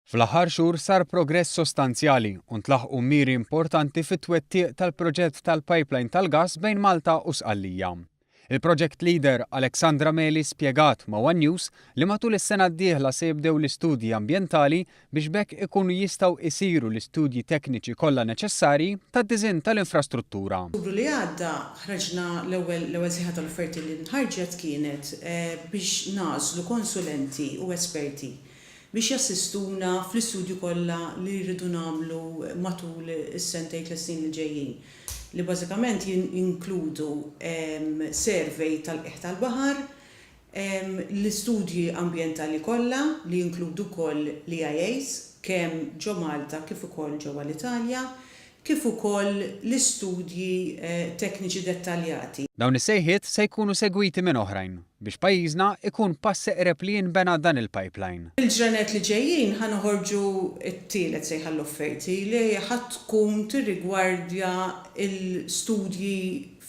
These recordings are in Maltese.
Fl-aħħar xhur sar progress sostanzjali u ntlaħqu miri importanti fit-twettiq tal-proġett tal-pipeline tal-gass bejn Malta u Sqallija. Il-project leader Alexandra Meli spjegat ma' one News li matul is-sena d-dieħla se jibdew l-istudji ambjentali biex b'hekk ikunu jistgħu isiru l-istudji tekniċi kollha neċessarji tad-diżinn tal-infrastruttura. Ottubru li għadda ħraġna l-ewwel l-ewwel sejħa tal-offerti li nħarġet kienet biex nagħżlu konsulenti u esperti biex jassistuna fl-istudju kollha li rridu nagħmlu matul is-sentejn tlett snin li ġejjin, li bażikament jinkludu survey tal-qiegħ tal-baħar, l-istudji ambjentali kollha li jinkludu wkoll l-EIAs kemm ġo Malta kif ukoll ġewwa l-Italja, kif ukoll l-istudji tekniċi dettaljati. Dawn is-sejħiet se jkunu segwiti minn oħrajn biex pajjiżna jkun pass eqreb li jinbena dan il-pipeline. Fil-ġranet li ġejjin ħa noħorġu t-tielet sejħa għall-offerti li ħa tkun tirrigwardja l-studji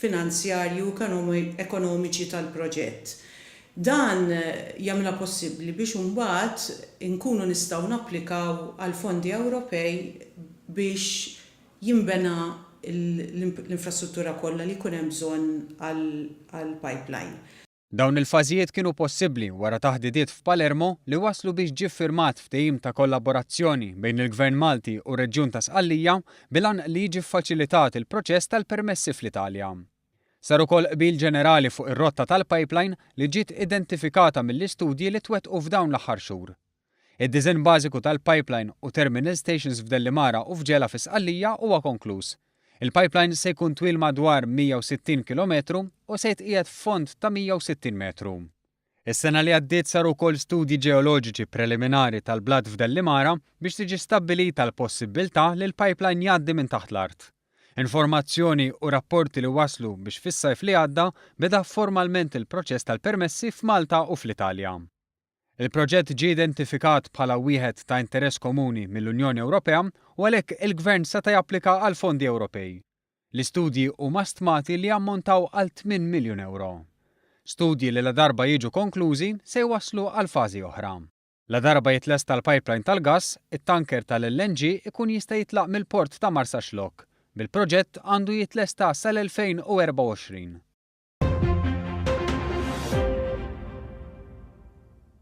finanzjarji u ekonomiċi tal-proġett. Dan jagħmilha possibbli biex imbagħad inkunu nistgħu napplikaw għal fondi Ewropej biex jinbena l-infrastruttura kollha li jkun hemm bżonn għall-pipeline. Dawn il-fażijiet kienu possibbli wara taħdidiet f'Palermo li wasslu biex ġie ffirmat ftehim ta' kollaborazzjoni bejn il-Gvern Malti u r-Reġjun ta' Sqallija bil-għan li jiġi ffaċilitat il-proċess tal-permessi fl-Italja. Sar ukoll qbil ġenerali fuq ir-rotta tal-pipeline li ġiet identifikata mill-istudji li twettqu f'dawn l-aħħar xhur. Id-diżinn bażiku tal-pipeline u terminal stations f'Dellimara u f'Ġela fi Sqallija huwa konkluż. Il-pipeline se jkun twil madwar 160 kilometru u se jitqiegħed f'fond ta' 160 metru. Is-sena li għaddiet saru wkoll studji ġeoloġiċi preliminari tal-blat f'Dellimara biex tiġi stabbilita l-possibbiltà li l-pipeline jgħaddi minn taħt l-art. Informazzjoni u rapporti li wasslu biex fis-sajf li għadda beda formalment il-proċess tal-permessi f'Malta u fl-Italja. Il-proġett ġie identifikat bħala wieħed ta' interess komuni mill-Unjoni Ewropea u għalhekk il-Gvern seta' japplika għal fondi Ewropej. L-istudji huma stmati li jammontaw għal 8 miljun ewro. Studji li ladarba jiġu konklużi se jwasslu għal fażi oħra. Ladarba jitlesta l-pipeline tal-gass, it-tanker tal-LNG ikun jista' jitlaq mill-port ta' Marsaxlokk, bil-proġett għandu jitlesta sal-2024.